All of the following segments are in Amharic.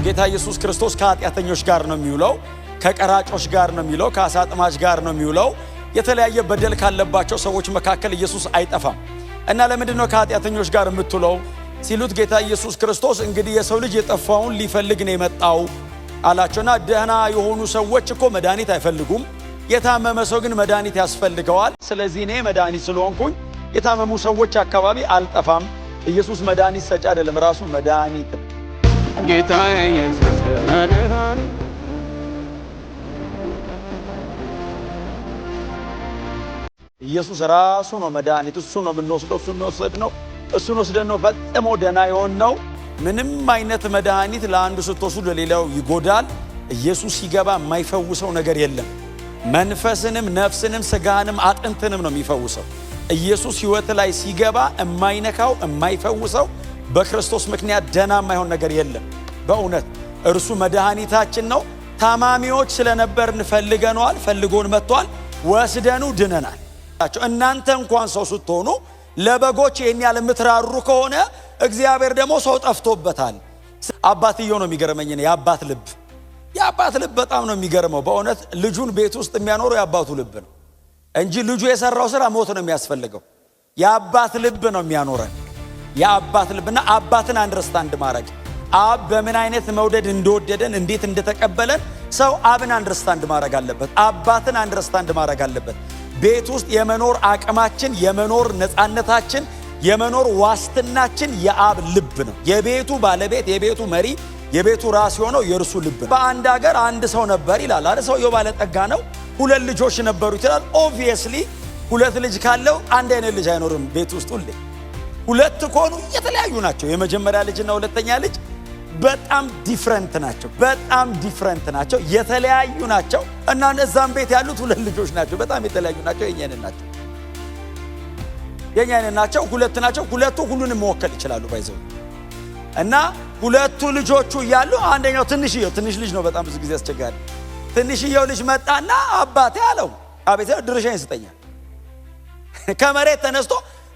ጌታ ኢየሱስ ክርስቶስ ከኃጢአተኞች ጋር ነው የሚውለው፣ ከቀራጮች ጋር ነው የሚውለው፣ ከአሳ አጥማጅ ጋር ነው የሚውለው። የተለያየ በደል ካለባቸው ሰዎች መካከል ኢየሱስ አይጠፋም። እና ለምንድን ነው ከኃጢአተኞች ጋር የምትውለው ሲሉት ጌታ ኢየሱስ ክርስቶስ እንግዲህ የሰው ልጅ የጠፋውን ሊፈልግ ነው የመጣው አላቸውና ደህና የሆኑ ሰዎች እኮ መድኃኒት አይፈልጉም፣ የታመመ ሰው ግን መድኃኒት ያስፈልገዋል። ስለዚህ እኔ መድኃኒት ስለሆንኩኝ የታመሙ ሰዎች አካባቢ አልጠፋም። ኢየሱስ መድኃኒት ሰጪ አይደለም፣ ራሱ መድኃኒት ነው። ጌታ ኢየሱስ መድኃኒት። ኢየሱስ ራሱ ነው መድኃኒት። እሱ ነው የምንወስደው፣ እሱ ነው ነው እሱን ወስደን ነው ፈጽሞ ደህና የሆን ነው። ምንም አይነት መድኃኒት ለአንዱ ስትወስዱ ለሌላው ይጎዳል። ኢየሱስ ሲገባ የማይፈውሰው ነገር የለም። መንፈስንም፣ ነፍስንም፣ ስጋንም አጥንትንም ነው የሚፈውሰው። ኢየሱስ ሕይወት ላይ ሲገባ የማይነካው፣ የማይፈውሰው፣ በክርስቶስ ምክንያት ደህና የማይሆን ነገር የለም። በእውነት እርሱ መድኃኒታችን ነው። ታማሚዎች ስለነበርን ፈልገነዋል፣ ፈልጎን መጥቷል፣ ወስደኑ ድነናል። እናንተ እንኳን ሰው ስትሆኑ ለበጎች ይህን ያህል የምትራሩ ከሆነ እግዚአብሔር ደግሞ ሰው ጠፍቶበታል። አባትየው ነው የሚገርመኝ። የአባት ልብ፣ የአባት ልብ በጣም ነው የሚገርመው። በእውነት ልጁን ቤት ውስጥ የሚያኖረው የአባቱ ልብ ነው እንጂ ልጁ የሰራው ስራ ሞት ነው የሚያስፈልገው። የአባት ልብ ነው የሚያኖረን። የአባት ልብና አባትን understand ማድረግ፣ አብ በምን አይነት መውደድ እንደወደደን፣ እንዴት እንደተቀበለን ሰው አብን understand ማድረግ አለበት። አባትን understand ማድረግ አለበት። ቤት ውስጥ የመኖር አቅማችን፣ የመኖር ነፃነታችን፣ የመኖር ዋስትናችን የአብ ልብ ነው። የቤቱ ባለቤት፣ የቤቱ መሪ፣ የቤቱ ራስ የሆነው የእርሱ ልብ ነው። በአንድ ሀገር አንድ ሰው ነበር ይላል። አንድ ሰውየው ባለጠጋ ነው። ሁለት ልጆች ነበሩት ይላል። Obviously ሁለት ልጅ ካለው አንድ አይነት ልጅ አይኖርም ቤት ውስጥ። ሁሌ ሁለት ከሆኑ የተለያዩ ናቸው። የመጀመሪያ ልጅና ሁለተኛ ልጅ በጣም different ናቸው። በጣም different ናቸው። የተለያዩ ናቸው። እና እዛም ቤት ያሉት ሁለት ልጆች ናቸው። በጣም የተለያዩ ናቸው። የኛ አይነት ናቸው። የኛ አይነት ናቸው። ሁለት ናቸው። ሁለቱ ሁሉንም መወከል ይችላሉ። By the way እና ሁለቱ ልጆቹ እያሉ አንደኛው ትንሽየው፣ ትንሽ ልጅ ነው፣ በጣም ብዙ ጊዜ አስቸጋሪ። ትንሽየው ልጅ መጣና አባቴ አለው። አቤት። ድርሻዬን ስጠኛል። ከመሬት ተነስቶ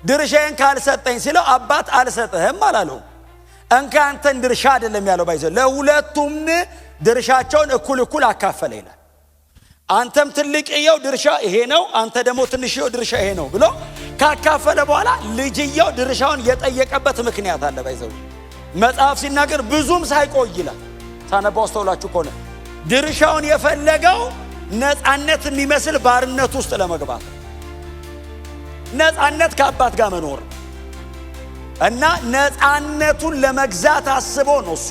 ድርሻዬን ካልሰጠኝ ሲለው አባት አልሰጥህም አላለውም። እንካ አንተን ድርሻ አይደለም ያለው። By the way ለሁለቱም ድርሻቸውን እኩል እኩል አካፈለ ይላል። አንተም ትልቅየው ድርሻ ይሄ ነው፣ አንተ ደግሞ ትንሽየው ድርሻ ይሄ ነው ብሎ ካካፈለ በኋላ ልጅየው ድርሻውን የጠየቀበት ምክንያት አለ። By the way መጽሐፍ ሲናገር ብዙም ሳይቆይ ይላል። ሳነባው አስተውላችሁ ከሆነ ድርሻውን የፈለገው ነፃነት የሚመስል ባርነት ውስጥ ለመግባት፣ ነፃነት ከአባት ጋር መኖር እና ነፃነቱን ለመግዛት አስቦ ነው። እሱ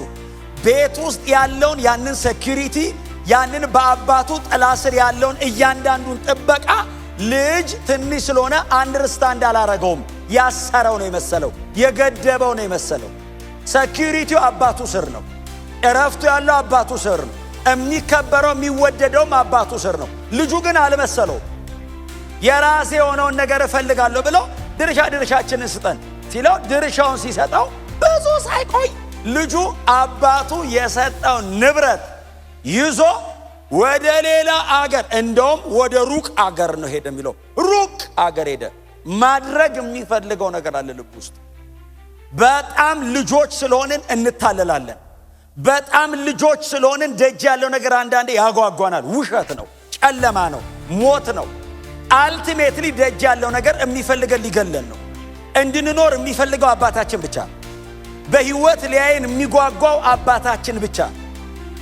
ቤት ውስጥ ያለውን ያንን security፣ ያንን በአባቱ ጥላ ስር ያለውን እያንዳንዱን ጥበቃ ልጅ ትንሽ ስለሆነ understand አላረገውም። ያሰረው ነው የመሰለው፣ የገደበው ነው የመሰለው። Security ው አባቱ ስር ነው። እረፍቱ ያለው አባቱ ስር ነው። የሚከበረው የሚወደደውም አባቱ ስር ነው። ልጁ ግን አልመሰለውም። የራሴ የሆነውን ነገር እፈልጋለሁ ብሎ ድርሻ ድርሻችንን ስጠን ሲለው ድርሻውን ሲሰጠው ብዙ ሳይቆይ ልጁ አባቱ የሰጠው ንብረት ይዞ ወደ ሌላ አገር፣ እንደውም ወደ ሩቅ አገር ነው ሄደ የሚለው። ሩቅ አገር ሄደ። ማድረግ የሚፈልገው ነገር አለ ልብ ውስጥ። በጣም ልጆች ስለሆንን እንታለላለን። በጣም ልጆች ስለሆንን ደጅ ያለው ነገር አንዳንዴ ያጓጓናል። ውሸት ነው፣ ጨለማ ነው፣ ሞት ነው። Ultimately ደጅ ያለው ነገር የሚፈልገን ሊገለን ነው። እንድንኖር የሚፈልገው አባታችን ብቻ ነው። በሕይወት ሊያየን የሚጓጓው አባታችን ብቻ።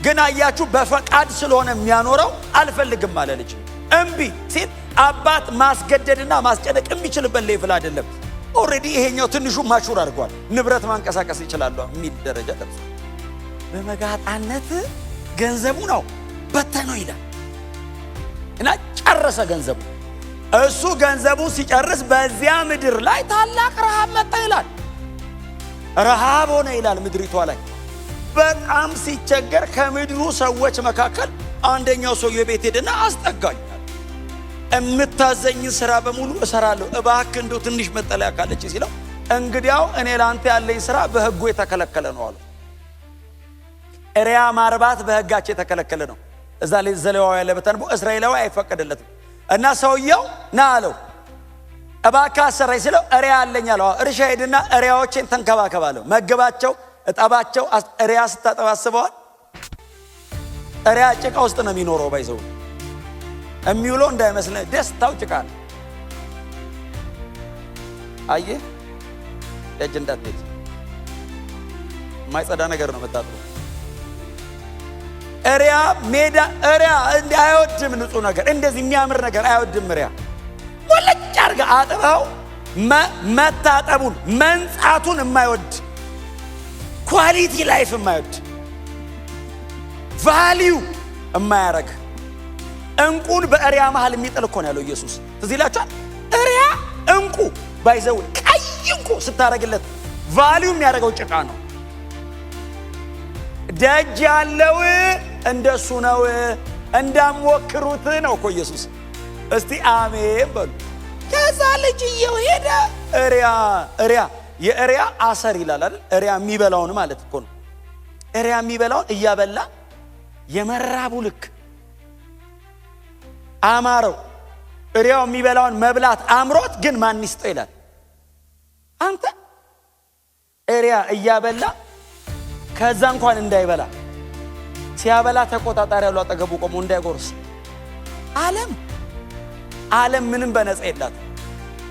ግን አያችሁ፣ በፈቃድ ስለሆነ የሚያኖረው አልፈልግም አለ ልጅ። እምቢ ሲል አባት ማስገደድና ማስጨነቅ የሚችልበት level አይደለም። Already ይሄኛው ትንሹ mature አድርጓል። ንብረት ማንቀሳቀስ ይችላሉ የሚል ደረጃ ደርሷል። በመጋጣነት ገንዘቡ ነው በተነው ይላል እና ጨረሰ ገንዘቡ። እሱ ገንዘቡን ሲጨርስ በዚያ ምድር ላይ ታላቅ ረሃብ መጣ ይላል። ረሃብ ሆነ ይላል ምድሪቷ ላይ። በጣም ሲቸገር ከምድሩ ሰዎች መካከል አንደኛው ሰው የቤት ሄደና አስጠጋኝ፣ የምታዘኝን ስራ በሙሉ እሰራለሁ፣ እባክህ እንደው ትንሽ መጠለያ ካለች ሲለው እንግዲያው እኔ ለአንተ ያለኝ ስራ በሕጉ የተከለከለ ነው አለው። እሪያ ማርባት በሕጋቸው የተከለከለ ነው። እዛ ላይ ዘሌዋውያን ያለበት አንቦ እስራኤላዊ አይፈቀደለትም። እና ሰውየው ና አለው፣ እባክህ አሰራኝ ሲለው እሪያ አለኝ አለው። እርሻ ሄድና እሪያዎቼን ተንከባከባለሁ፣ መግባቸው፣ እጠባቸው። እሪያ ስታጠባ አስበዋል። እሪያ ጭቃ ውስጥ ነው የሚኖረው። By the way የሚውለው እንዳይመስልህ፣ ደስታው ጭቃ ነው። አየህ፣ ደጅ እንዳትሄድ፣ የማይጸዳ ነገር ነው የምታጥበው። እሪያ ሜዳ፣ እሪያ እንዲ አይወድም፣ ንጹህ ነገር፣ እንደዚህ የሚያምር ነገር አይወድም። እሪያ ወለጭ አድርገህ አጥበው መታጠቡን መንጻቱን የማይወድ፣ quality life የማይወድ፣ value የማያረግ፣ እንቁን በእሪያ መሃል የሚጥል እኮ ነው ያለው ኢየሱስ። ትዝ ይላችኋል። እሪያ እንቁ by the way ቀይ እንቁ ስታረግለት value የሚያደርገው ጭቃ ነው። ደጅ ያለው እንደሱ ነው። እንዳሞክሩት ነው እኮ ኢየሱስ። እስቲ አሜን በሉ። ከዛ ልጅየው ሄደ። እሪያ እሪያ የእሪያ አሰር ይላል አይደል? እሪያ የሚበላውን ማለት እኮ ነው። እሪያ የሚበላውን እያበላ የመራቡ ልክ አማረው። እሪያው የሚበላውን መብላት አምሮት ግን ማን ይስጠው ይላል። አንተ እሪያ እያበላ ከዛ እንኳን እንዳይበላ፣ ሲያበላ ተቆጣጣሪ ያሉ አጠገቡ ቆሞ እንዳይጎርስ። ዓለም ምንም በነፃ የላትም።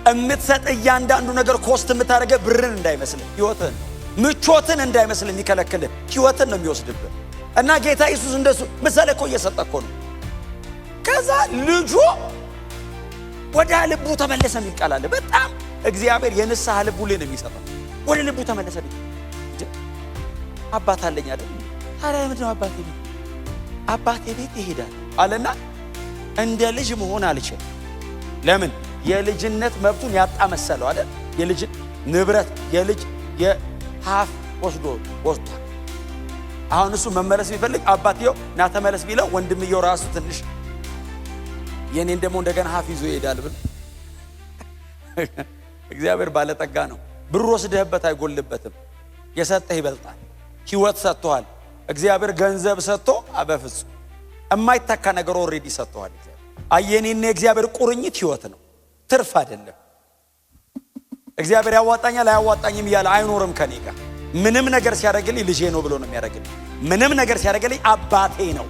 የምትሰጥ እያንዳንዱ ነገር cost የምታደርገው ብርን እንዳይመስልህ ህይወትህን፣ ምቾትን እንዳይመስልህ የሚከለክልህ ህይወትን ነው የሚወስድብህ። እና ጌታ ኢየሱስ እንደሱ ምሳሌ እኮ እየሰጠ እኮ ነው። ከዛ ልጁ ወደ ልቡ ተመለሰ የሚል ቃል አለ። በጣም እግዚአብሔር የንስሐ ልብ ሁሌ ነው የሚሰጠው። ወደ ልቡ ተመለሰ። አባት አለኝ አይደል? ታዲያ ምንድን ነው አባቴ ቤት አባቴ ቤት ይሄዳል አለና እንደ ልጅ መሆን አልችል። ለምን? የልጅነት መብቱን ያጣ መሰለው አይደል? የልጅ ንብረት፣ የልጅ የ half ወስዶ ወስዷል። አሁን እሱ መመለስ ቢፈልግ አባትየው ና ተመለስ ቢለው ወንድምየው ራሱ ትንሽ የኔን ደግሞ እንደገና half ይዞ ይሄዳል ብሎ። እግዚአብሔር ባለጠጋ ነው። ብር ወስደህበት አይጎልበትም። የሰጠህ ይበልጣል። ህይወት ሰጥቶሃል። እግዚአብሔር ገንዘብ ሰጥቶ በፍጹም የማይተካ ነገር already ሰጥቶሃል። እግዚአብሔር አየኔና የእግዚአብሔር ቁርኝት ህይወት ነው፣ ትርፍ አይደለም። እግዚአብሔር ያዋጣኛል አያዋጣኝም እያለ አይኖርም ከኔ ጋር። ምንም ነገር ሲያደርግልኝ ልጄ ነው ብሎ ነው የሚያደርግልኝ። ምንም ነገር ሲያደርግልኝ አባቴ ነው።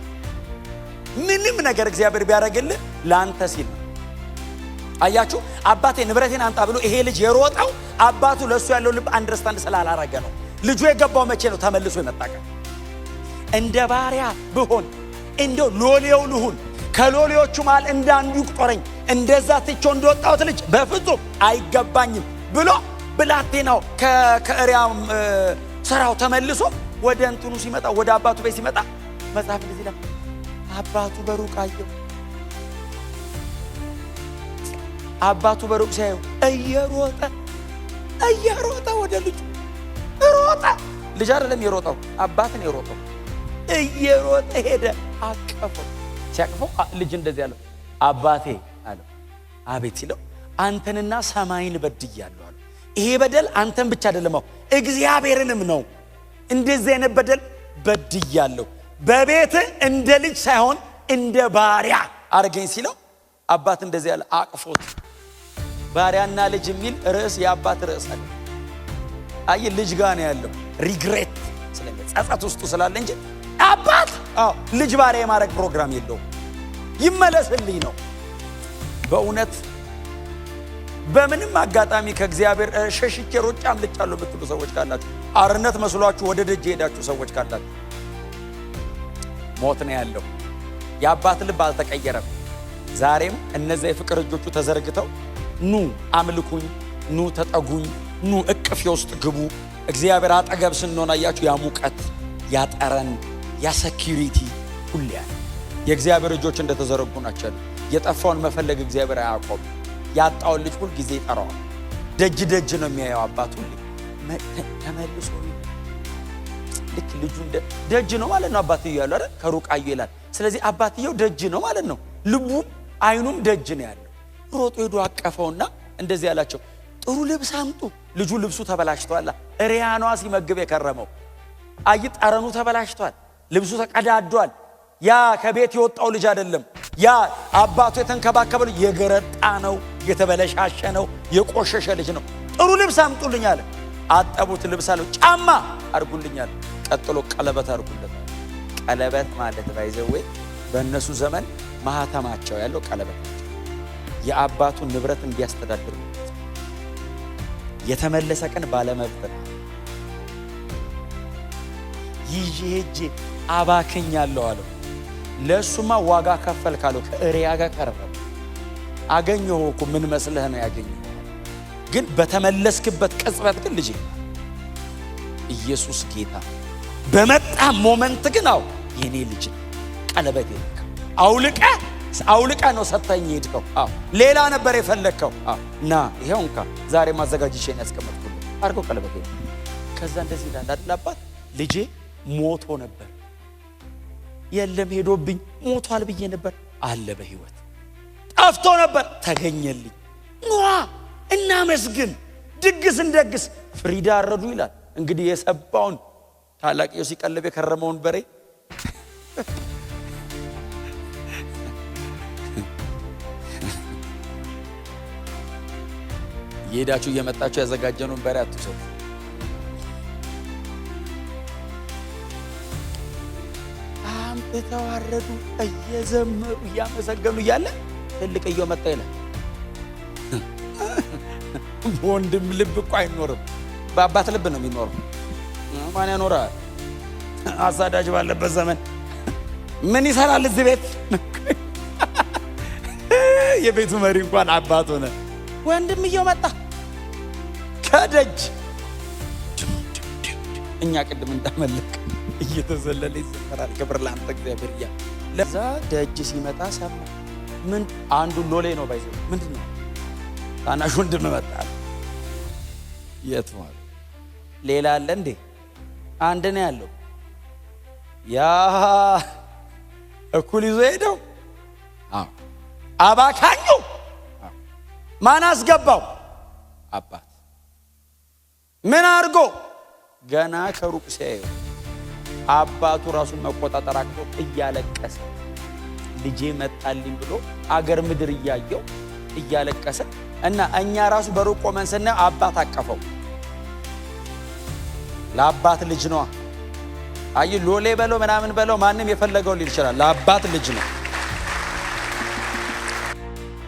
ምንም ነገር እግዚአብሔር ቢያደርግልህ ለአንተ ሲል ነው። አያችሁ፣ አባቴ ንብረቴን አምጣ ብሎ ይሄ ልጅ የሮጠው አባቱ ለእሱ ያለው ልብ understand ስላላረገ ነው። ልጁ የገባው መቼ ነው? ተመልሶ የመጣ ቀን። እንደ ባሪያ ብሆን፣ እንደው ሎሌው ልሁን፣ ከሎሌዎቹ መሃል እንደ አንዱ ይቁጠረኝ፣ እንደዛ ትቼው እንደወጣሁት ልጅ በፍጹም አይገባኝም ብሎ ብላቴናው ከእሪያ ስራው ተመልሶ ወደ እንትኑ ሲመጣ፣ ወደ አባቱ ቤት ሲመጣ መጽሐፍ እንደዚህ ይላል፣ አባቱ በሩቅ አየው። አባቱ በሩቅ ሲያየው እየሮጠ እየሮጠ ወደ ልጁ ሮጠ። ልጅ አይደለም የሮጠው፣ አባት ነው የሮጠው። እየሮጠ ሄደ፣ አቀፈው። ሲያቅፈው ልጅ እንደዚህ አለው፣ አባቴ አለው። አቤት ሲለው አንተንና ሰማይን በድያለሁ አለው። ይሄ በደል አንተን ብቻ አይደለም፣ እግዚአብሔርንም ነው። እንደዚህ አይነት በደል በድያለሁ። በቤትህ እንደ ልጅ ሳይሆን እንደ ባሪያ አድርገኝ ሲለው አባት እንደዚህ ያለ አቅፎት። ባሪያና ልጅ የሚል ርዕስ የአባት ርዕስ አለ። አይ ልጅ ጋር ነው ያለው regret፣ ጸጸት ውስጡ ስላለ እንጂ አባት አዎ ልጅ ባሪያ የማድረግ ፕሮግራም የለውም። ይመለስልኝ ነው። በእውነት በምንም አጋጣሚ ከእግዚአብሔር ሸሽቼ ሮጬ አምልጫለሁ የምትሉ ሰዎች ካላችሁ፣ አርነት መስሏችሁ ወደ ደጅ የሄዳችሁ ሰዎች ካላችሁ ሞት ነው ያለው። የአባት ልብ አልተቀየረም። ዛሬም እነዚያ የፍቅር እጆቹ ተዘርግተው ኑ አምልኩኝ፣ ኑ ተጠጉኝ፣ ኑ እቅፌ ውስጥ ግቡ። እግዚአብሔር አጠገብ ስንሆን አያችሁ ያ ሙቀት፣ ያ ጠረን፣ ያ security ሁሌ ያለ የእግዚአብሔር እጆች እንደተዘረጉ ናቸው። የጠፋውን መፈለግ እግዚአብሔር አያቆም። ያጣውን ልጅ ሁል ጊዜ ይጠራዋል። ደጅ ደጅ ነው የሚያየው አባት ሁሌ ተመልሶ። ልክ ልጁ ደጅ ነው ማለት ነው አባትየው ያለው አይደል? ከሩቅ አዩ ይላል። ስለዚህ አባትየው ደጅ ነው ማለት ነው። ልቡም አይኑም ደጅ ነው ያለው። ሮጦ ሄዶ አቀፈውና እንደዚህ ያላቸው፣ ጥሩ ልብስ አምጡ። ልጁ ልብሱ ተበላሽቷል። እሪያኗ ሲመግብ የከረመው አይ ጠረኑ ተበላሽቷል። ልብሱ ተቀዳዷል። ያ ከቤት የወጣው ልጅ አይደለም። ያ አባቱ የተንከባከበ ልጅ የገረጣ ነው፣ የተበለሻሸ ነው፣ የቆሸሸ ልጅ ነው። ጥሩ ልብስ አምጡልኝ አለ። አጠቡት፣ ልብስ አለው። ጫማ አድርጉልኝ አለ። ቀጥሎ ቀለበት አድርጉለት። ቀለበት ማለት by the way በእነሱ ዘመን ማህተማቸው ያለው ቀለበት ናቸው። የአባቱን ንብረት እንዲያስተዳድር የተመለሰ ቀን ባለመብት ነው። ይዤ ሄጄ አባክኛለሁ አለው። ለእሱማ ዋጋ ከፈልክ አለው። ከእሪያ ጋር ቀረበ። አገኘሁ እኮ ምን መስለህ ነው ያገኘሁ? ግን በተመለስክበት ቅጽበት ግን ልጄ ኢየሱስ ጌታ በመጣ moment ግን አው የኔ ልጅ ቀለበት የነካ አውልቀ አውልቀ ነው ሰጥተኝ ሄድከው። አዎ ሌላ ነበር የፈለግከው። አዎ ና ይሄው እንካ ዛሬ ማዘጋጅቼ ነው ያስቀመጥኩልህ አድርጎ ቀለበት። ከዛ እንደዚህ ይላል አይደል አባት፣ ልጄ ሞቶ ነበር፣ የለም ሄዶብኝ ሞቷል ብዬ ነበር፣ አለ በህይወት፣ ጠፍቶ ነበር ተገኘልኝ። ኗ እናመስግን፣ ድግስ እንደግስ። ፍሪዳ አረዱ ይላል እንግዲህ የሰባውን ታላቅየው ሲቀልብ የከረመውን በሬ። እየሄዳችሁ እየመጣችሁ ያዘጋጀነውን በሬ አትውሰዱ። አምጥተው አረዱ። እየዘመሩ እያመሰገኑ እያለ ትልቅየው መጣ ይላል። በወንድም ልብ እኮ አይኖርም፣ በአባት ልብ ነው የሚኖረው። ማን ያኖራል? አሳዳጅ ባለበት ዘመን ምን ይሰራል እዚህ ቤት? የቤቱ መሪ እንኳን አባት ሆነ። ወንድምየው መጣ ከደጅ። እኛ ቅድም እንዳመለክ እየተዘለለ ይዘመራል። ክብር ለአንተ እግዚአብሔር እያ ለዛ ደጅ ሲመጣ ሰማ። ምን አንዱ ሎሌ ነው by the way፣ ምንድን ነው ታናሽ ወንድም መጣ። የት ማለት ሌላ አለ እንዴ? አንድ ነው ያለው። ያ እኩል ይዞ ሄደው አባካኙ ማን አስገባው? አባት። ምን አድርጎ? ገና ከሩቅ ሲያየው አባቱ ራሱን መቆጣጠር አቅቶ እያለቀሰ ልጄ መጣልኝ ብሎ አገር ምድር እያየው እያለቀሰ እና እኛ ራሱ በሩቅ ቆመን ስናየው አባት አቀፈው። ለአባት ልጅ ነዋ። አይ ሎሌ በለው ምናምን በለው ማንም የፈለገው ሊል ይችላል። ለአባት ልጅ ነው።